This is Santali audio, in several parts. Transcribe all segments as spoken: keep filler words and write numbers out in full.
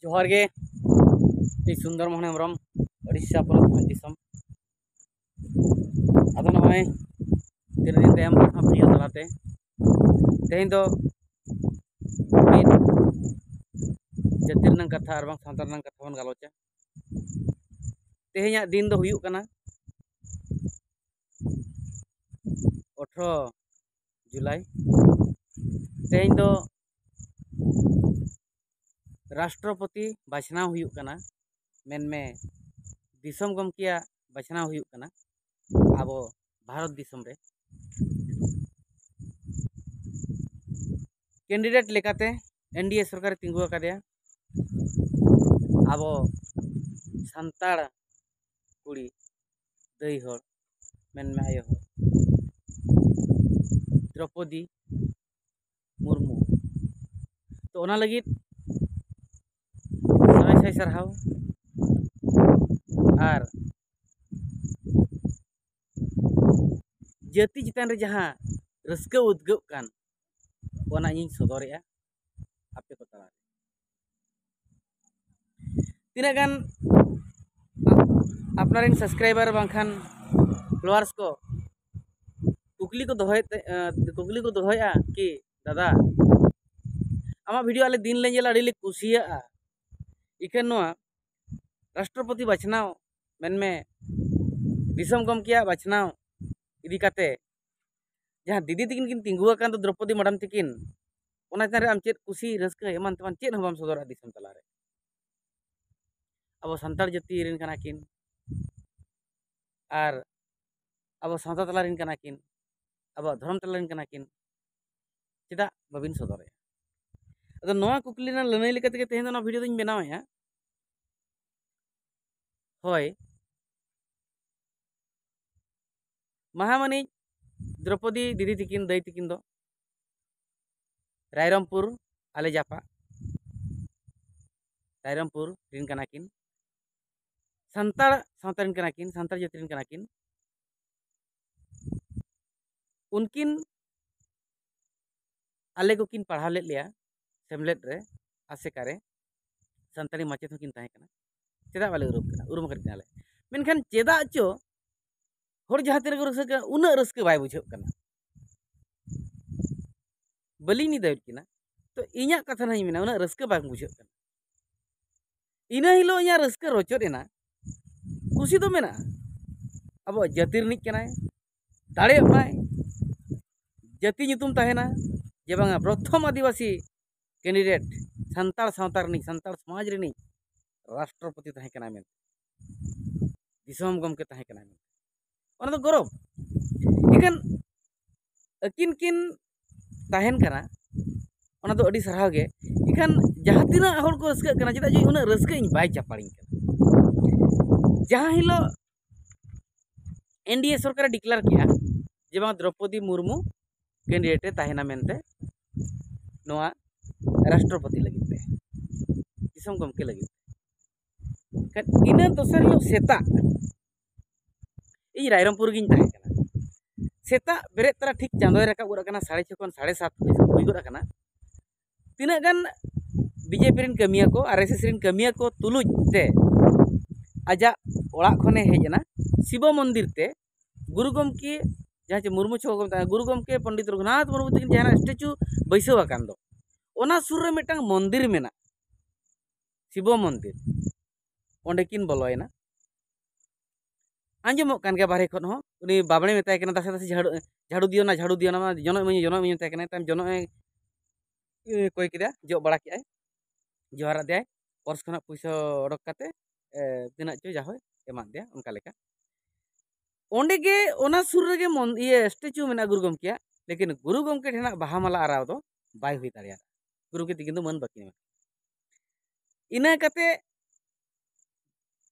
ᱡᱚᱦᱟᱨ ᱜᱮ, ᱤᱧ ᱥᱩᱱᱫᱚᱨ ᱢᱳᱦᱚᱱ ᱦᱮᱢᱵᱨᱚᱢ, ᱳᱰᱤᱥᱟ ᱯᱚᱱᱚᱛ ᱠᱷᱚᱱ ᱫᱤᱥᱚᱢ᱾ ᱟᱫᱚ ᱱᱚᱜᱼᱚᱭ ᱛᱤᱱᱟᱹᱜ ᱫᱤᱱ ᱛᱟᱭᱚᱢ ᱟᱨᱦᱚᱸ ᱵᱷᱤᱰᱤᱭᱳ ᱛᱟᱞᱟᱛᱮ ᱛᱮᱦᱮᱧ ᱫᱚ ᱢᱤᱫ ᱡᱟᱹᱛᱤ ᱨᱮᱱᱟᱜ ᱠᱟᱛᱷᱟ ᱟᱨ ᱵᱟᱝ ᱥᱟᱶᱛᱟ ᱨᱮᱱᱟᱜ ᱠᱟᱛᱷᱟ ᱵᱚᱱ ᱜᱟᱞᱚᱪᱟ᱾ ᱛᱮᱦᱮᱧᱟᱜ ᱫᱤᱱ ᱫᱚ ᱦᱩᱭᱩᱜ ᱠᱟᱱᱟ ᱟᱴᱷᱨᱚ ᱡᱩᱞᱟᱭ᱾ ᱛᱮᱦᱮᱧ ᱫᱚ ᱨᱟᱥᱴᱨᱚᱯᱚᱛᱤ ᱵᱟᱪᱷᱱᱟᱣ ᱦᱩᱭᱩᱜ ᱠᱟᱱᱟ, ᱢᱮᱱᱢᱮ ᱫᱤᱥᱚᱢ ᱜᱚᱢᱠᱮᱭᱟᱜ ᱵᱟᱪᱷᱱᱟᱣ ᱦᱩᱭᱩᱜ ᱠᱟᱱᱟ ᱟᱵᱚ ᱵᱷᱟᱨᱚᱛ ᱫᱤᱥᱚᱢ ᱨᱮ᱾ ᱠᱮᱱᱰᱤᱰᱮᱴ ᱞᱮᱠᱟᱛᱮ ᱮᱱᱰᱤᱮ ᱥᱚᱨᱠᱟᱨᱮ ᱛᱤᱸᱜᱩ ᱟᱠᱟᱫᱮᱭᱟ ᱟᱵᱚ ᱥᱟᱱᱛᱟᱲ ᱠᱩᱲᱤ, ᱫᱟᱹᱭ ᱦᱚᱲ, ᱢᱮᱱᱢᱮ ᱟᱭᱳ ᱦᱚᱲ, ᱫᱨᱚᱯᱚᱫᱤ ᱢᱩᱨᱢᱩ᱾ ᱛᱚ ᱚᱱᱟ ᱞᱟᱹᱜᱤᱫ ᱥᱟᱭ ᱥᱟᱭ ᱥᱟᱨᱦᱟᱣ᱾ ᱟᱨ ᱡᱟᱹᱛᱤ ᱪᱮᱛᱟᱱ ᱨᱮ ᱡᱟᱦᱟᱸ ᱨᱟᱹᱥᱠᱟᱹ ᱩᱫᱽᱜᱟᱹᱜ ᱠᱟᱱ, ᱚᱱᱟ ᱤᱧᱤᱧ ᱥᱚᱫᱚᱨᱮᱜᱼᱟ ᱟᱯᱮ ᱠᱚ ᱛᱟᱞᱟᱨᱮ᱾ ᱛᱤᱱᱟᱹᱜ ᱜᱟᱱ ᱟᱯᱱᱟᱨ ᱨᱮᱱ ᱥᱟᱵᱥᱠᱨᱟᱭᱵᱟᱨ ᱵᱟᱝᱠᱷᱟᱱ ᱯᱷᱚᱞᱳᱣᱟᱨᱥ ᱠᱚ ᱠᱩᱠᱞᱤ ᱠᱚ ᱫᱚᱦᱚᱭᱮᱫ ᱛᱮ, ᱮᱸ, ᱠᱩᱠᱞᱤ ᱠᱚ ᱫᱚᱦᱚᱭᱮᱫᱼᱟ ᱠᱤ, "ᱫᱟᱫᱟ, ᱟᱢᱟᱜ ᱵᱷᱤᱰᱤᱭᱳ ᱟᱞᱮ ᱫᱤᱱ ᱞᱮ ᱧᱮᱞᱟ, ᱟᱹᱰᱤ ᱞᱮ ᱠᱩᱥᱤᱭᱟᱜᱼᱟ, ᱤᱠᱷᱟᱹᱱ ᱱᱚᱣᱟ ᱨᱟᱥᱴᱨᱚᱯᱚᱛᱤ ᱵᱟᱪᱷᱱᱟᱣ, ᱢᱮᱱᱢᱮ ᱫᱤᱥᱚᱢ ᱜᱚᱢᱠᱮᱭᱟᱜ ᱵᱟᱪᱷᱱᱟᱣ ᱤᱫᱤ ᱠᱟᱛᱮ ᱡᱟᱦᱟᱸ ᱫᱤᱫᱤ ᱛᱟᱹᱠᱤᱱ ᱠᱤᱱ ᱛᱤᱸᱜᱩ ᱟᱠᱟᱱ ᱫᱚ, ᱫᱨᱚᱯᱚᱫᱤ ᱢᱮᱰᱟᱢ ᱛᱟᱹᱠᱤᱱ, ᱚᱱᱟ ᱪᱮᱛᱟᱱ ᱨᱮ ᱟᱢ ᱪᱮᱫ ᱠᱩᱥᱤ, ᱨᱟᱹᱥᱠᱟᱹ, ᱮᱢᱟᱱ ᱛᱮᱢᱟᱱ ᱪᱮᱫ ᱦᱚᱸ ᱵᱟᱢ ᱥᱚᱫᱚᱨᱟ ᱫᱤᱥᱚᱢ ᱛᱟᱞᱟᱨᱮ?" ᱟᱵᱚ ᱥᱟᱱᱛᱟᱲ ᱡᱟᱹᱛᱤ ᱨᱮᱱ ᱠᱟᱱᱟ ᱠᱤᱱ, ᱟᱨ ᱟᱵᱚ ᱥᱟᱶᱛᱟ ᱛᱟᱞᱟ ᱨᱮᱱ ᱠᱟᱱᱟ ᱠᱤᱱ, ᱟᱵᱚᱣᱟᱜ ᱫᱷᱚᱨᱚᱢ ᱛᱟᱞᱟ ᱨᱮᱱ ᱠᱟᱱᱟ ᱠᱤᱱ, ᱪᱮᱫᱟᱜ ᱵᱟᱹᱵᱤᱱ ᱥᱚᱫᱚᱨᱮᱜᱼᱟ? ᱟᱫᱚ ᱱᱚᱣᱟ ᱠᱩᱠᱞᱤ ᱨᱮᱱᱟᱜ ᱞᱟᱹᱱᱟᱹᱭ ᱞᱮᱠᱟ ᱛᱮᱜᱮ ᱛᱮᱦᱮᱧ ᱫᱚ ᱱᱚᱣᱟ ᱵᱷᱤᱰᱤᱭᱳ ᱫᱚᱧ ᱵᱮᱱᱟᱣᱮᱫᱼᱟ᱾ ᱦᱳᱭ, ᱢᱟᱦᱟᱢᱟᱹᱱᱤᱡ ᱫᱨᱚᱯᱚᱫᱤ ᱫᱤᱫᱤ ᱛᱤᱠᱤᱱ, ᱫᱟᱹᱭ ᱛᱤᱠᱤᱱ ᱫᱚ ᱨᱟᱭᱨᱚᱝᱯᱩᱨ, ᱟᱞᱮ ᱡᱟᱯᱟᱜ ᱨᱟᱭᱨᱚᱝᱯᱩᱨ ᱨᱮᱱ ᱠᱟᱱᱟ ᱠᱤᱱ, ᱥᱟᱱᱛᱟᱲ ᱥᱟᱶᱛᱟ ᱨᱮᱱ ᱠᱟᱱᱟ ᱠᱤᱱ, ᱥᱟᱱᱛᱟᱲ ᱡᱟᱹᱛᱤ ᱨᱮᱱ ᱠᱟᱱᱟ ᱠᱤᱱ᱾ ᱩᱱᱠᱤᱱ ᱟᱞᱮ ᱠᱚᱠᱤᱱ ᱯᱟᱲᱦᱟᱣ ᱞᱮᱫ ᱞᱮᱭᱟ ᱥᱮᱢᱞᱮᱫ ᱨᱮ, ᱟᱥᱮᱠᱟ ᱨᱮ᱾ ᱥᱟᱱᱛᱟᱲᱤ ᱢᱟᱪᱮᱫ ᱦᱚᱸᱠᱤᱱ ᱛᱟᱦᱮᱸ ᱠᱟᱱᱟ᱾ ᱪᱮᱫᱟᱜ ᱵᱟᱞᱮ ᱩᱨᱩᱢ ᱠᱤᱱᱟ? ᱩᱨᱩᱢ ᱟᱠᱟᱫ ᱠᱤᱱᱟᱞᱮ᱾ ᱢᱮᱱᱠᱷᱟᱱ ᱪᱮᱫᱟᱜ ᱪᱚ ᱦᱚᱲ ᱡᱟᱦᱟᱸ ᱛᱤᱱᱟᱹᱜ ᱠᱚ ᱨᱟᱹᱥᱠᱟᱹᱜ ᱠᱟᱱᱟ, ᱩᱱᱟᱹᱜ ᱨᱟᱹᱥᱠᱟᱹ ᱵᱟᱭ ᱵᱩᱡᱷᱟᱹᱜ ᱠᱟᱱᱟ᱾ ᱵᱟᱹᱞᱤᱧ ᱱᱤᱫᱟᱹᱭᱮᱫ ᱠᱤᱱᱟ, ᱛᱚ ᱤᱧᱟᱹᱜ ᱠᱟᱛᱷᱟ ᱱᱟᱦᱟᱜ ᱤᱧ ᱢᱮᱱᱟ, ᱩᱱᱟᱹᱜ ᱨᱟᱹᱥᱠᱟᱹ ᱵᱟᱝ ᱵᱩᱡᱷᱟᱹᱜ ᱠᱟᱱᱟ᱾ ᱤᱱᱟᱹ ᱦᱤᱞᱳᱜ ᱤᱧᱟᱹᱜ ᱨᱟᱹᱥᱠᱟᱹ ᱨᱚᱪᱚᱫ ᱮᱱᱟ, ᱠᱩᱥᱤ ᱫᱚ ᱢᱮᱱᱟᱜᱼᱟ᱾ ᱟᱵᱚᱣᱟᱜ ᱡᱟᱹᱛᱤ ᱨᱤᱱᱤᱡ ᱠᱟᱱᱟᱭ, ᱫᱟᱲᱮᱭᱟᱜ ᱢᱟᱭ, ᱡᱟᱹᱛᱤ ᱧᱩᱛᱩᱢ ᱛᱟᱦᱮᱱᱟ ᱡᱮ ᱵᱟᱝᱟ ᱯᱨᱚᱛᱷᱚᱢ ᱟᱹᱫᱤᱵᱟᱹᱥᱤ ᱠᱮᱱᱰᱤᱰᱮᱴ, ᱥᱟᱱᱛᱟᱲ ᱥᱟᱶᱛᱟ ᱨᱤᱱᱤᱡ, ᱥᱟᱱᱛᱟᱲ ᱥᱚᱢᱟᱡᱽ ᱨᱤᱱᱤᱡ ᱨᱟᱥᱴᱨᱚᱯᱚᱛᱤ ᱛᱟᱦᱮᱸ ᱠᱟᱱᱟᱭ ᱢᱮᱱᱛᱮ, ᱫᱤᱥᱚᱢ ᱜᱚᱢᱠᱮ ᱛᱟᱦᱮᱸ ᱠᱟᱱᱟᱭ ᱢᱮᱱᱛᱮ, ᱚᱱᱟ ᱫᱚ ᱜᱚᱨᱚᱵᱽ᱾ ᱮᱱᱠᱷᱟᱱ ᱟᱹᱠᱤᱱ ᱠᱤᱱ ᱛᱟᱦᱮᱱ ᱠᱟᱱᱟ, ᱚᱱᱟ ᱫᱚ ᱟᱹᱰᱤ ᱥᱟᱨᱦᱟᱣ ᱜᱮ᱾ ᱮᱱᱠᱷᱟᱱ ᱡᱟᱦᱟᱸ ᱛᱤᱱᱟᱹᱜ ᱦᱚᱲ ᱠᱚ ᱨᱟᱹᱥᱠᱟᱹᱜ ᱠᱟᱱᱟ, ᱪᱮᱫᱟᱜ ᱡᱮ ᱩᱱᱟᱹᱜ ᱨᱟᱹᱥᱠᱟᱹ ᱤᱧ ᱵᱟᱭ ᱪᱟᱯᱟᱲᱤᱧ ᱠᱟᱱᱟ᱾ ᱡᱟᱦᱟᱸ ᱦᱤᱞᱳᱜ ᱮᱱᱰᱤᱮ ᱥᱚᱨᱠᱟᱨᱮ ᱰᱤᱠᱞᱮᱭᱟᱨ ᱠᱮᱜᱼᱟ ᱡᱮ ᱵᱟᱝ ᱫᱨᱚᱯᱚᱫᱤ ᱢᱩᱨᱢᱩ ᱠᱮᱱᱰᱤᱰᱮᱴ ᱮ ᱛᱟᱦᱮᱱᱟ ᱢᱮᱱᱛᱮ ᱱᱚᱣᱟ ᱨᱟᱥᱴᱨᱚᱯᱚᱛᱤ ᱞᱟᱹᱜᱤᱫ ᱛᱮ, ᱫᱤᱥᱚᱢ ᱜᱚᱢᱠᱮ ᱞᱟᱹᱜᱤᱫ ᱛᱮ᱾ ᱮᱱᱠᱷᱟᱱ ᱤᱱᱟᱹ ᱫᱚᱥᱟᱨ ᱦᱤᱞᱳᱜ ᱥᱮᱛᱟᱜ ᱤᱧ ᱨᱟᱭᱨᱚᱝᱯᱩᱨ ᱜᱤᱧ ᱛᱟᱦᱮᱸ ᱠᱟᱱᱟ᱾ ᱥᱮᱛᱟᱜ ᱵᱮᱨᱮᱫ ᱛᱚᱨᱟ ᱴᱷᱤᱠ ᱪᱟᱸᱫᱚᱭ ᱨᱟᱠᱟᱵ ᱜᱚᱫ ᱟᱠᱟᱱᱟ, ᱥᱟᱲᱮ ᱪᱷᱚ ᱠᱷᱚᱱ ᱥᱟᱲᱮ ᱥᱟᱛ ᱦᱩᱭ ᱜᱚᱫ ᱟᱠᱟᱱᱟ᱾ ᱛᱤᱱᱟᱹᱜ ᱜᱟᱱ ᱵᱤᱡᱮᱯᱤ ᱨᱮᱱ ᱠᱟᱹᱢᱤᱭᱟᱹ ᱠᱚ, ᱟᱨᱮᱥᱮᱥ ᱨᱮᱱ ᱠᱟᱹᱢᱤᱭᱟᱹ ᱠᱚ ᱛᱩᱞᱩᱡ ᱛᱮ ᱟᱡᱟᱜ ᱚᱲᱟᱜ ᱠᱷᱚᱱᱮ ᱦᱮᱡ ᱮᱱᱟ ᱥᱤᱵᱚ ᱢᱚᱱᱫᱤᱨ ᱛᱮ᱾ ᱜᱩᱨᱩ ᱜᱚᱢᱠᱮ, ᱡᱟᱦᱟᱸ ᱪᱮ ᱢᱩᱨᱢᱩ ᱪᱷᱚᱠ ᱠᱚ ᱢᱮᱛᱟᱜᱼᱟ, ᱜᱩᱨᱩ ᱜᱚᱢᱠᱮ ᱯᱚᱱᱰᱤᱛ ᱨᱚᱜᱷᱩᱱᱟᱛᱷ ᱢᱩᱨᱢᱩ ᱛᱟᱹᱠᱤᱱ ᱡᱟᱦᱟᱸ ᱥᱴᱮᱪᱩ ᱵᱟᱹᱭᱥᱟᱹᱣ ᱟᱠᱟᱱ ᱫᱚ, ᱚᱱᱟ ᱥᱩᱨ ᱨᱮ ᱢᱤᱫᱴᱟᱝ ᱢᱚᱱᱫᱤᱨ ᱢᱮᱱᱟᱜᱼᱟ, ᱥᱤᱵᱚ ᱢᱚᱱᱫᱤᱨ᱾ ᱚᱸᱰᱮ ᱠᱤᱱ ᱵᱚᱞᱚᱭᱮᱱᱟ᱾ ᱟᱸᱡᱚᱢᱚᱜ ᱠᱟᱱ ᱜᱮᱭᱟ ᱵᱟᱦᱨᱮ ᱠᱷᱚᱱ ᱦᱚᱸ, ᱩᱱᱤ ᱵᱟᱵᱽᱲᱮ ᱢᱮᱛᱟᱭ ᱠᱟᱱᱟ, "ᱫᱟᱥᱮ ᱫᱟᱥᱮ ᱡᱷᱟᱲᱩ, ᱡᱷᱟᱲᱩ ᱫᱤᱭᱚ ᱱᱟ, ᱡᱷᱟᱲᱩ ᱫᱤᱭᱚ ᱱᱟ, ᱢᱟ ᱡᱚᱱᱚᱜ ᱤᱢᱟᱹᱧ, ᱡᱚᱱᱚᱜ ᱤᱢᱟᱹᱧ" ᱢᱮᱛᱟᱭ ᱠᱟᱱᱟ᱾ ᱛᱟᱭᱚᱢ ᱡᱚᱱᱚᱜ ᱮ, ᱮ, ᱠᱚᱭ ᱠᱮᱫᱟ, ᱡᱚᱜ ᱵᱟᱲᱟ ᱠᱮᱫᱟᱭ, ᱡᱚᱦᱟᱨ ᱟᱫᱮᱭᱟᱭ, ᱯᱚᱨᱥ ᱠᱷᱚᱱᱟᱜ ᱯᱩᱭᱥᱟᱹ ᱚᱰᱚᱠ ᱠᱟᱛᱮ, ᱮ, ᱛᱤᱱᱟᱹᱜ ᱪᱚ ᱡᱟ ᱦᱚᱭ ᱮᱢᱟᱫ ᱫᱮᱭᱟ, ᱚᱱᱠᱟ ᱞᱮᱠᱟ᱾ ᱚᱸᱰᱮ ᱜᱮ, ᱚᱱᱟ ᱥᱩᱨ ᱨᱮᱜᱮ ᱢᱚᱱ-, ᱤᱭᱟᱹ, ᱥᱴᱮᱪᱩ ᱢᱮᱱᱟᱜᱼᱟ ᱜᱩᱨᱩ ᱜᱚᱢᱠᱮᱭᱟᱜ, ᱞᱮᱠᱤᱱ ᱜᱩᱨᱩ ᱜᱚᱢᱠᱮ ᱴᱷᱮᱱᱟᱜ ᱵᱟᱦᱟ ᱢᱟᱞᱟ ᱟᱨᱟᱣ ᱫᱚ ᱵᱟᱭ ᱦᱩᱭ ᱫᱟᱲᱮᱭᱟᱫᱟ᱾ ᱜᱩᱨᱩ ᱜᱚᱢᱠᱮ ᱛᱤᱠᱤᱱ ᱫᱚ ᱢᱟᱹᱱ ᱵᱟᱹᱠᱤᱱ ᱮᱢᱟ᱾ ᱤᱱᱟᱹ ᱠᱟᱛᱮ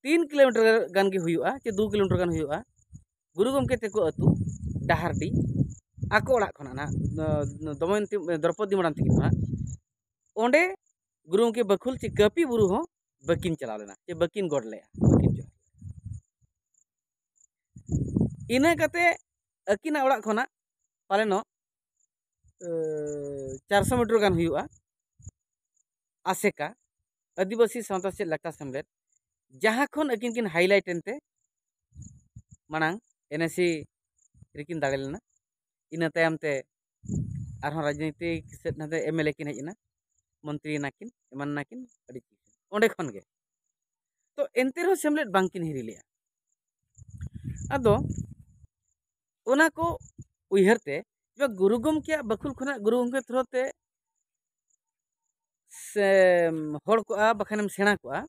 ᱛᱤᱱ ᱠᱤᱞᱳᱢᱤᱴᱟᱨ ᱜᱟᱱ ᱜᱮ ᱦᱩᱭᱩᱜᱼᱟ, ᱪᱮ ᱫᱩ ᱠᱤᱞᱳᱢᱤᱴᱟᱨ ᱜᱟᱱ ᱦᱩᱭᱩᱜᱼᱟ, ᱜᱩᱨᱩ ᱜᱚᱢᱠᱮ ᱛᱟᱠᱚ ᱟᱹᱛᱩ ᱰᱟᱦᱟᱨᱰᱤ, ᱟᱠᱚ ᱚᱲᱟᱜ ᱠᱷᱚᱱᱟᱜ ᱱᱟᱦᱟᱜ, ᱫᱚᱢᱚᱭᱚᱱᱛᱤ, ᱫᱨᱚᱯᱚᱫᱤ ᱢᱟᱲᱟᱝ ᱛᱟᱹᱠᱤᱱ ᱠᱷᱚᱱᱟᱜ, ᱚᱸᱰᱮ ᱜᱩᱨᱩ ᱜᱚᱢᱠᱮ ᱵᱟᱹᱠᱷᱩᱞ ᱪᱮ ᱠᱟᱹᱯᱤ ᱵᱩᱨᱩ ᱦᱚᱸ ᱵᱟᱹᱠᱤᱱ ᱪᱟᱞᱟᱣ ᱞᱮᱱᱟ, ᱪᱮ ᱵᱟᱹᱠᱤᱱ ᱜᱚᱰ ᱞᱮᱫᱼᱟ, ᱵᱟᱹᱠᱤᱱ ᱡᱚᱦᱟᱨ᱾ ᱤᱱᱟᱹ ᱠᱟᱛᱮ ᱟᱹᱠᱤᱱᱟᱜ ᱚᱲᱟᱜ ᱠᱷᱚᱱᱟᱜ ᱯᱟᱞᱮᱱᱚᱜ, ᱮ, ᱪᱟᱨᱥᱚ ᱢᱤᱴᱟᱨ ᱜᱟᱱ ᱦᱩᱭᱩᱜᱼᱟ, ᱟᱥᱮᱠᱟ᱾ ᱟᱹᱫᱤᱵᱟᱹᱥᱤ ᱥᱟᱶᱛᱟ ᱥᱮ ᱞᱟᱠᱪᱟᱨ ᱥᱮᱢᱞᱮᱫ, ᱡᱟᱦᱟᱸ ᱠᱷᱚᱱ ᱟᱹᱠᱤᱱ ᱠᱤᱱ highlight ᱮᱱᱛᱮ ᱢᱟᱲᱟᱝ NSC ᱨᱮᱠᱤᱱ ᱫᱟᱲᱮ ᱞᱮᱱᱟ᱾ ᱤᱱᱟᱹ ᱛᱟᱭᱚᱢ ᱛᱮ ᱟᱨᱦᱚᱸ ᱨᱟᱡᱽᱱᱤᱛᱤ ᱥᱮᱫ ᱱᱟᱛᱮ MLA ᱠᱤᱱ ᱦᱮᱡ ᱮᱱᱟ, ᱢᱚᱱᱛᱨᱤ ᱮᱱᱟᱠᱤᱱ, ᱮᱢᱟᱱ ᱮᱱᱟᱠᱤᱱ ᱟᱹᱰᱤ ᱠᱤᱪᱷᱩ ᱚᱸᱰᱮ ᱠᱷᱚᱱ ᱜᱮ᱾ ᱛᱚ ᱮᱱᱛᱮ ᱨᱮᱦᱚᱸ ᱥᱮᱢᱞᱮᱫ ᱵᱟᱝᱠᱤᱱ ᱦᱤᱨᱤ ᱞᱮᱜᱼᱟ᱾ ᱟᱫᱚ ᱚᱱᱟ ᱠᱚ ᱩᱭᱦᱟᱹᱨ ᱛᱮ ᱜᱩᱨᱩ ᱜᱚᱢᱠᱮᱭᱟᱜ ᱵᱟᱹᱠᱷᱩᱞ ᱠᱷᱚᱱᱟᱜ ᱜᱩᱨᱩ ᱜᱚᱢᱠᱮ ᱛᱷᱨᱳ ᱛᱮ ᱥᱮ ᱦᱚᱲ ᱠᱚᱜᱼᱟ, ᱵᱟᱠᱷᱟᱱᱮᱢ ᱥᱮᱬᱟ ᱠᱚᱜᱼᱟ᱾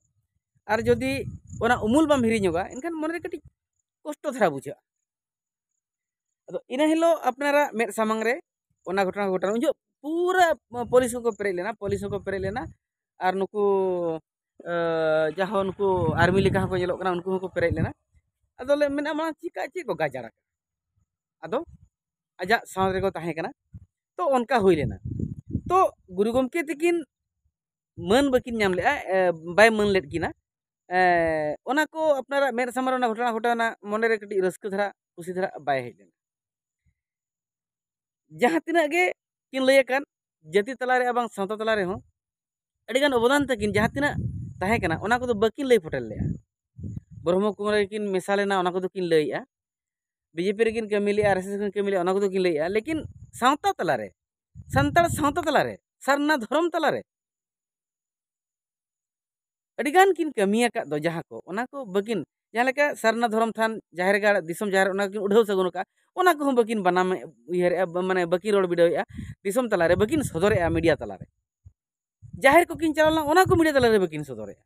ᱟᱨ ᱡᱩᱫᱤ ᱚᱱᱟ ᱩᱢᱩᱞ ᱵᱟᱢ ᱦᱤᱨᱤᱧᱚᱜᱟ, ᱮᱱᱠᱷᱟᱱ ᱢᱚᱱᱮᱨᱮ ᱠᱟᱹᱴᱤᱡ ᱠᱚᱥᱴᱚ ᱫᱷᱟᱨᱟ ᱵᱩᱡᱷᱟᱹᱜᱼᱟ᱾ ᱟᱫᱚ ᱤᱱᱟᱹ ᱦᱤᱞᱳᱜ ᱟᱯᱱᱟᱨᱟᱜ ᱢᱮᱫ ᱥᱟᱢᱟᱝ ᱨᱮ ᱚᱱᱟ ᱜᱷᱚᱴᱚᱱᱟ ᱜᱷᱚᱴᱟᱣ, ᱩᱱ ᱡᱚᱦᱚᱜ ᱯᱩᱨᱟᱹ ᱯᱩᱞᱤᱥ ᱦᱚᱸᱠᱚ ᱯᱮᱨᱮᱡ ᱞᱮᱱᱟ, ᱯᱩᱞᱤᱥ ᱦᱚᱸᱠᱚ ᱯᱮᱨᱮᱡ ᱞᱮᱱᱟ, ᱟᱨ ᱱᱩᱠᱩ ᱡᱟᱦᱟᱸ ᱱᱩᱠᱩ ᱟᱨᱢᱤ ᱞᱮᱠᱟ ᱦᱚᱸᱠᱚ ᱧᱮᱞᱚᱜ ᱠᱟᱱᱟ, ᱩᱱᱠᱩ ᱦᱚᱸᱠᱚ ᱯᱮᱨᱮᱡ ᱞᱮᱱᱟ᱾ ᱟᱫᱚ ᱞᱮ ᱢᱮᱱᱟ, ᱢᱟ ᱪᱤᱠᱟ ᱪᱮᱫ ᱠᱚ ᱜᱟᱡᱟᱲ ᱟᱠᱟᱱᱟ? ᱟᱫᱚ ᱟᱡᱟᱜ ᱥᱟᱶ ᱨᱮᱠᱚ ᱛᱟᱦᱮᱸ ᱠᱟᱱᱟ᱾ ᱛᱚ ᱚᱱᱠᱟ ᱦᱩᱭ ᱞᱮᱱᱟ᱾ ᱛᱚ ᱜᱩᱨᱩ ᱜᱚᱢᱠᱮ ᱛᱤᱠᱤᱱ ᱢᱟᱹᱱ ᱵᱟᱹᱠᱤᱱ ᱧᱟᱢ ᱞᱮᱜᱼᱟ, ᱮ, ᱵᱟᱭ ᱢᱟᱹᱱ ᱞᱮᱫ ᱠᱤᱱᱟ᱾ ᱮ, ᱚᱱᱟ ᱠᱚ ᱟᱯᱱᱟᱨᱟᱜ ᱢᱮᱫ ᱥᱟᱢᱟᱝ ᱨᱮ ᱚᱱᱟ ᱜᱷᱚᱴᱚᱱᱟ ᱜᱷᱚᱴᱟᱣᱱᱟ, ᱢᱚᱱᱮᱨᱮ ᱠᱟᱹᱴᱤᱡ ᱨᱟᱹᱥᱠᱟᱹ ᱫᱷᱟᱨᱟ, ᱠᱩᱥᱤ ᱫᱷᱟᱨᱟ ᱵᱟᱭ ᱦᱮᱡ ᱞᱮᱱᱟ᱾ ᱡᱟᱦᱟᱸ ᱛᱤᱱᱟᱹᱜ ᱜᱮ ᱠᱤᱱ ᱞᱟᱹᱭ ᱟᱠᱟᱫ, ᱡᱟᱹᱛᱤ ᱛᱟᱞᱟᱨᱮ ᱟᱨ ᱵᱟᱝ ᱥᱟᱶᱛᱟ ᱛᱟᱞᱟᱨᱮ ᱦᱚᱸ ᱟᱹᱰᱤᱜᱟᱱ ᱚᱵᱚᱫᱟᱱ ᱛᱟᱹᱠᱤᱱ ᱡᱟᱦᱟᱸ ᱛᱤᱱᱟᱹᱜ ᱛᱟᱦᱮᱸ ᱠᱟᱱᱟ, ᱚᱱᱟ ᱠᱚᱫᱚ ᱵᱟᱹᱠᱤᱱ ᱞᱟᱹᱭ ᱯᱷᱚᱴᱮᱞ ᱞᱮᱜᱼᱟ᱾ ᱵᱨᱚᱦᱢᱚ ᱠᱩᱢᱟᱨᱤ ᱠᱤᱱ ᱢᱮᱥᱟ ᱞᱮᱱᱟ, ᱚᱱᱟ ᱠᱚᱫᱚ ᱠᱤᱱ ᱞᱟᱹᱭᱮᱜᱼᱟ᱾ BJP ᱨᱮᱠᱤᱱ ᱠᱟᱹᱢᱤ ᱞᱮᱜᱼᱟ, RSS ᱨᱮᱠᱤᱱ ᱠᱟᱹᱢᱤ ᱞᱮᱜᱼᱟ, ᱚᱱᱟ ᱠᱚᱫᱚ ᱠᱤᱱ ᱞᱟᱹᱭᱮᱜᱼᱟ᱾ ᱞᱮᱠᱤᱱ ᱥᱟᱶᱛᱟ ᱛᱟᱞᱟᱨᱮ, ᱥᱟᱱᱛᱟᱲ ᱥᱟᱶᱛᱟ ᱛᱟᱞᱟᱨᱮ, ᱥᱟᱨᱱᱟ ᱫᱷᱚᱨᱚᱢ ᱛᱟᱞᱟᱨᱮ ᱟᱹᱰᱤᱜᱟᱱ ᱠᱤᱱ ᱠᱟᱹᱢᱤ ᱟᱠᱟᱫ ᱫᱚ, ᱡᱟᱦᱟᱸ ᱠᱚ, ᱚᱱᱟ ᱠᱚ ᱵᱟᱹᱠᱤᱱ, ᱡᱟᱦᱟᱸ ᱞᱮᱠᱟ ᱥᱟᱨᱱᱟ ᱫᱷᱚᱨᱚᱢ ᱛᱷᱟᱱ, ᱡᱟᱦᱮᱨ ᱜᱟᱲ, ᱫᱤᱥᱚᱢ ᱡᱟᱦᱮᱨ, ᱚᱱᱟ ᱠᱤᱱ ᱩᱰᱷᱟᱹᱣ ᱥᱟᱹᱜᱩᱱ ᱟᱠᱟᱫᱼᱟ, ᱚᱱᱟ ᱠᱚᱦᱚᱸ ᱵᱟᱹᱠᱤᱱ ᱵᱟᱱᱟᱢ ᱩᱭᱦᱟᱹᱨᱮᱜᱼᱟ, ᱵᱟ-, ᱢᱟᱱᱮ ᱵᱟᱹᱠᱤᱱ ᱨᱚᱲ ᱵᱤᱰᱟᱹᱣᱮᱜᱼᱟ, ᱫᱤᱥᱚᱢ ᱛᱟᱞᱟᱨᱮ ᱵᱟᱹᱠᱤᱱ ᱥᱚᱫᱚᱨᱮᱜᱼᱟ, media ᱛᱟᱞᱟᱨᱮ᱾ ᱡᱟᱦᱮᱨ ᱠᱚᱠᱤᱱ ᱪᱟᱞᱟᱣ ᱞᱮᱱᱟ, ᱚᱱᱟ ᱠᱚ media ᱛᱟᱞᱟᱨᱮ ᱵᱟᱹᱠᱤᱱ ᱥᱚᱫᱚᱨᱮᱜᱼᱟ᱾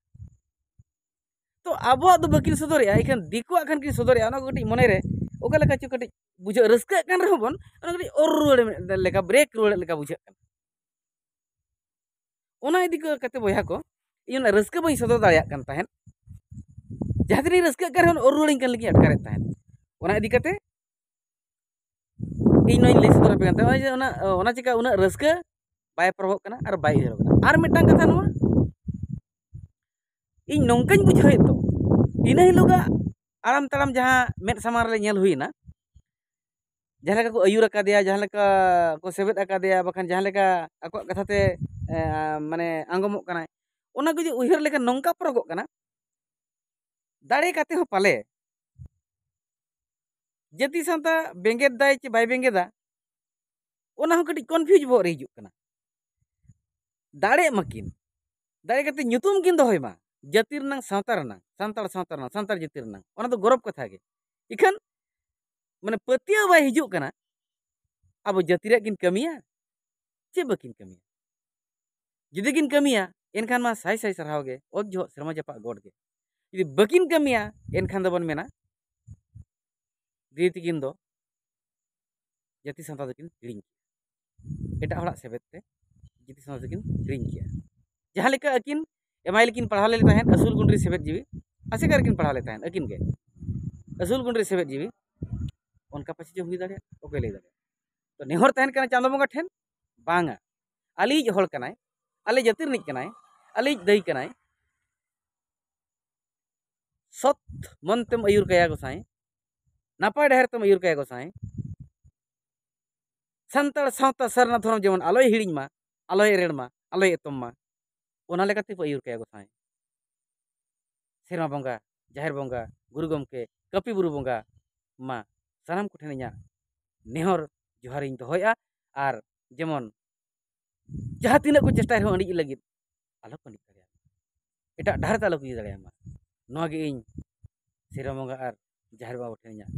ᱛᱚ ᱟᱵᱚᱣᱟᱜ ᱫᱚ ᱵᱟᱹᱠᱤᱱ ᱥᱚᱫᱚᱨᱮᱜᱼᱟ, ᱮᱱᱠᱷᱟᱱ ᱫᱤᱠᱩᱣᱟᱜ ᱠᱷᱟᱱ ᱠᱤᱱ ᱥᱚᱫᱚᱨᱮᱜᱼᱟ᱾ ᱚᱱᱟ ᱠᱚ ᱠᱟᱹᱴᱤᱡ ᱢᱚᱱᱮᱨᱮ ᱚᱠᱟ ᱞᱮᱠᱟ ᱪᱚ ᱠᱟᱹᱴᱤᱡ ᱵᱩᱡᱷᱟᱹᱜ, ᱨᱟᱹᱥᱠᱟᱹᱜ ᱠᱟᱱ ᱨᱮᱦᱚᱸ ᱵᱚᱱ, ᱚᱱᱟ ᱠᱟᱹᱴᱤᱡ ᱚᱨ ᱨᱩᱣᱟᱹᱲ ᱞᱮᱠᱟ, break ᱨᱩᱣᱟᱹᱲ ᱞᱮᱠᱟ ᱵᱩᱡᱷᱟᱹᱜ ᱠᱟᱱᱟ᱾ ᱚᱱᱟ ᱤᱫᱤ ᱠᱟᱛᱮ ᱵᱚᱭᱦᱟ ᱠᱚ, ᱤᱧ ᱚᱱᱟ ᱨᱟᱹᱥᱠᱟᱹ ᱵᱟᱹᱧ ᱥᱚᱫᱚᱨ ᱫᱟᱲᱮᱭᱟᱜ ᱠᱟᱱ ᱛᱟᱦᱮᱸᱫ᱾ ᱡᱟᱦᱟᱸ ᱛᱤᱱᱟᱹᱜ ᱤᱧ ᱨᱟᱹᱥᱠᱟᱹᱜ ᱠᱟᱱ ᱨᱮᱦᱚᱸ, ᱚᱨ ᱨᱩᱣᱟᱹᱲᱤᱧ ᱠᱟᱱ ᱞᱮᱠᱟᱧ ᱟᱴᱠᱟᱨᱮᱫ ᱛᱟᱦᱮᱸᱫ᱾ ᱚᱱᱟ ᱤᱫᱤ ᱠᱟᱛᱮ ᱤᱧ ᱱᱚᱣᱟᱧ ᱞᱟᱹᱭ ᱥᱚᱫᱚᱨ ᱟᱯᱮ ᱠᱟᱱ ᱛᱟᱦᱮᱸᱫ᱾ ᱱᱚᱜᱼᱚᱭ ᱡᱮ ᱚᱱᱟ, ᱚᱱᱟ ᱪᱤᱠᱟ ᱩᱱᱟᱹᱜ ᱨᱟᱹᱥᱠᱟᱹ ᱵᱟᱭ ᱯᱨᱚᱵᱷᱚᱜ ᱠᱟᱱᱟ ᱟᱨ ᱵᱟᱭ ᱩᱭᱦᱟᱹᱨᱚᱜ ᱠᱟᱱᱟ᱾ ᱟᱨ ᱢᱤᱫᱴᱟᱝ ᱠᱟᱛᱷᱟ ᱱᱚᱣᱟ, ᱤᱧ ᱱᱚᱝᱠᱟᱧ ᱵᱩᱡᱷᱟᱹᱣᱮᱫ ᱫᱚ, ᱤᱱᱟᱹ ᱦᱤᱞᱳᱜᱟᱜ ᱟᱲᱟᱢ ᱛᱟᱲᱟᱢ ᱡᱟᱦᱟᱸ ᱢᱮᱫ ᱥᱟᱢᱟᱝ ᱨᱮ ᱧᱮᱞ ᱦᱩᱭᱮᱱᱟ, ᱡᱟᱦᱟᱸ ᱞᱮᱠᱟ ᱠᱚ ᱟᱹᱭᱩᱨ ᱟᱠᱟᱫᱮᱭᱟ, ᱡᱟᱦᱟᱸ ᱞᱮᱠᱟ ᱠᱚ ᱥᱮᱵᱮᱫ ᱟᱠᱟᱫᱮᱭᱟ, ᱵᱟᱠᱷᱟᱱ ᱡᱟᱦᱟᱸ ᱞᱮᱠᱟ ᱟᱠᱚᱣᱟᱜ ᱠᱟᱛᱷᱟ ᱛᱮ, ᱮ, ᱢᱟᱱᱮ ᱟᱸᱜᱚᱢᱚᱜ ᱠᱟᱱᱟᱭ, ᱚᱱᱟ ᱠᱚ ᱡᱩᱫᱤ ᱩᱭᱦᱟᱹᱨ ᱞᱮᱠᱷᱟᱱ ᱱᱚᱝᱠᱟ ᱯᱟᱨᱚᱜᱚᱜ ᱠᱟᱱᱟ, ᱫᱟᱲᱮ ᱠᱟᱛᱮ ᱦᱚᱸ ᱯᱟᱞᱮ ᱡᱟᱹᱛᱤ ᱥᱟᱶᱛᱟ ᱵᱮᱸᱜᱮᱫ ᱫᱟᱭ ᱪᱮ ᱵᱟᱭ ᱵᱮᱸᱜᱮᱫᱟ, ᱚᱱᱟ ᱦᱚᱸ ᱠᱟᱹᱴᱤᱡ ᱠᱚᱱᱯᱷᱤᱭᱩᱡᱽ ᱵᱚᱦᱚᱜ ᱨᱮ ᱦᱤᱡᱩᱜ ᱠᱟᱱᱟ᱾ ᱫᱟᱲᱮᱜ ᱢᱟᱠᱤᱱ, ᱫᱟᱲᱮ ᱠᱟᱛᱮ ᱧᱩᱛᱩᱢ ᱠᱤᱱ ᱫᱚᱦᱚᱭ ᱢᱟ, ᱡᱟᱹᱛᱤ ᱨᱮᱱᱟᱝ, ᱥᱟᱶᱛᱟ ᱨᱮᱱᱟᱝ, ᱥᱟᱱᱛᱟᱲ ᱥᱟᱶᱛᱟ ᱨᱮᱱᱟᱝ, ᱥᱟᱱᱛᱟᱲ ᱡᱟᱹᱛᱤ ᱨᱮᱱᱟᱝ, ᱚᱱᱟ ᱫᱚ ᱜᱚᱨᱚᱵᱽ ᱠᱟᱛᱷᱟ ᱜᱮ᱾ ᱤᱠᱷᱟᱹᱱ ᱢᱟᱱᱮ ᱯᱟᱹᱛᱭᱟᱹᱣ ᱵᱟᱭ ᱦᱤᱡᱩᱜ ᱠᱟᱱᱟ, ᱟᱵᱚ ᱡᱟᱹᱛᱤ ᱨᱮᱭᱟᱜ ᱠᱤᱱ ᱠᱟᱹᱢᱤᱭᱟ ᱪᱮ ᱵᱟᱹᱠᱤᱱ ᱠᱟᱹᱢᱤᱭᱟ? ᱡᱩᱫᱤ ᱠᱤᱱ ᱠᱟᱹᱢᱤᱭᱟ, ᱮᱱᱠᱷᱟᱱ ᱢᱟ ᱥᱟᱭ ᱥᱟᱭ ᱥᱟᱨᱦᱟᱣ ᱜᱮ, ᱚᱛ ᱡᱚᱦᱚᱜ ᱥᱮᱨᱢᱟ ᱡᱟᱯᱟᱜ ᱜᱚᱰ ᱜᱮ᱾ ᱡᱩᱫᱤ ᱵᱟᱹᱠᱤᱱ ᱠᱟᱹᱢᱤᱭᱟ, ᱮᱱᱠᱷᱟᱱ ᱫᱚᱵᱚᱱ ᱢᱮᱱᱟ ᱫᱤᱫᱤ ᱛᱟᱹᱠᱤᱱ ᱫᱚ ᱡᱟᱹᱛᱤ ᱥᱟᱶᱛᱟ ᱫᱚᱠᱤᱱ ᱦᱤᱲᱤᱧ ᱠᱮᱜᱼᱟ᱾ ᱮᱴᱟᱜ ᱦᱚᱲᱟᱜ ᱥᱮᱵᱮᱫ ᱛᱮ ᱡᱟᱹᱛᱤ ᱥᱟᱶᱛᱟ ᱫᱚᱠᱤᱱ ᱦᱤᱲᱤᱧ ᱠᱮᱜᱼᱟ᱾ ᱡᱟᱦᱟᱸ ᱞᱮᱠᱟ ᱟᱹᱠᱤᱱ ᱮᱢ ᱟᱭ ᱞᱮᱠᱤᱱ ᱯᱟᱲᱦᱟᱣ ᱞᱮᱫ ᱛᱟᱦᱮᱸᱫ, ᱟᱹᱥᱩᱞ ᱜᱩᱱᱰᱨᱤ ᱥᱮᱵᱮᱫ ᱡᱤᱣᱤ ᱟᱥᱮᱠᱟ ᱨᱮᱠᱤᱱ ᱯᱟᱲᱦᱟᱣ ᱞᱮᱫ ᱛᱟᱦᱮᱸᱫ, ᱟᱹᱠᱤᱱ ᱜᱮ ᱟᱹᱥᱩᱞ ᱜᱩᱱᱰᱨᱤ ᱥᱮᱵᱮᱫ ᱡᱤᱣᱤ, ᱚᱱᱠᱟ ᱯᱟᱪᱮ ᱪᱚ ᱦᱩᱭ ᱫᱟᱲᱮᱭᱟᱜᱼᱟ, ᱚᱠᱚᱭ ᱞᱟᱹᱭ ᱫᱟᱲᱮᱭᱟᱜᱼᱟ? ᱛᱚ ᱱᱮᱦᱚᱨ ᱛᱟᱦᱮᱱ ᱠᱟᱱᱟ ᱪᱟᱸᱫᱚ ᱵᱚᱸᱜᱟ ᱴᱷᱮᱱ, ᱵᱟᱝᱟ, ᱟᱞᱮᱭᱤᱡ ᱦᱚᱲ ᱠᱟᱱᱟᱭ, ᱟᱞᱮ ᱡᱟᱹᱛᱤ ᱨᱤᱱᱤᱡ ᱠᱟᱱᱟᱭ, ᱟᱞᱮᱭᱤᱡ ᱫᱟᱹᱭ ᱠᱟᱱᱟᱭ, ᱥᱚᱛ ᱢᱚᱱ ᱛᱮᱢ ᱟᱹᱭᱩᱨ ᱠᱟᱭᱟ ᱜᱚᱸᱥᱟᱭ, ᱱᱟᱯᱟᱭ ᱰᱟᱦᱟᱨ ᱛᱮᱢ ᱟᱹᱭᱩᱨ ᱠᱟᱭᱟ ᱜᱚᱸᱥᱟᱭ, ᱥᱟᱱᱛᱟᱲ ᱥᱟᱶᱛᱟ ᱥᱟᱨᱱᱟ ᱫᱷᱚᱨᱚᱢ ᱡᱮᱢᱚᱱ ᱟᱞᱚᱭ ᱦᱤᱲᱤᱧ ᱢᱟ, ᱟᱞᱚᱭ ᱮᱲᱮᱲ ᱢᱟ, ᱟᱞᱚᱭ ᱮᱛᱚᱢ ᱢᱟ, ᱚᱱᱟ ᱞᱮᱠᱟᱛᱮ ᱵᱚ ᱟᱹᱭᱩᱨ ᱠᱟᱭᱟ ᱜᱚᱸᱥᱟᱭ᱾ ᱥᱮᱨᱢᱟ ᱵᱚᱸᱜᱟ, ᱡᱟᱦᱮᱨ ᱵᱚᱸᱜᱟ, ᱜᱩᱨᱩ ᱜᱚᱢᱠᱮ, ᱠᱟᱹᱯᱤ ᱵᱩᱨᱩ ᱵᱚᱸᱜᱟ ᱢᱟ, ᱥᱟᱱᱟᱢ ᱠᱚᱴᱷᱮᱱ ᱤᱧᱟᱹᱜ ᱱᱮᱦᱚᱨ ᱡᱚᱦᱟᱨᱤᱧ ᱫᱚᱦᱚᱭᱮᱫᱼᱟ᱾ ᱟᱨ ᱡᱮᱢᱚᱱ ᱡᱟᱦᱟᱸ ᱛᱤᱱᱟᱹᱜ ᱠᱚ ᱪᱮᱥᱴᱟᱭ ᱨᱮᱦᱚᱸ ᱟᱹᱰᱤ ᱞᱟᱹᱜᱤᱫ, ᱟᱞᱚ ᱠᱚ ᱟᱹᱰᱤ ᱫᱟᱲᱮᱭᱟᱜ ᱢᱟ, ᱮᱴᱟᱜ ᱰᱟᱦᱟᱨ ᱛᱮ ᱟᱞᱚ ᱠᱚ ᱤᱫᱤ ᱫᱟᱲᱮᱭᱟᱜ ᱢᱟ᱾ ᱱᱚᱣᱟ ᱜᱮ ᱤᱧ ᱥᱮᱨᱢᱟ ᱵᱚᱸᱜᱟ ᱟᱨ ᱡᱟᱦᱮᱨ ᱵᱟᱵᱟ ᱴᱷᱮᱱ ᱤᱧᱟᱹᱜ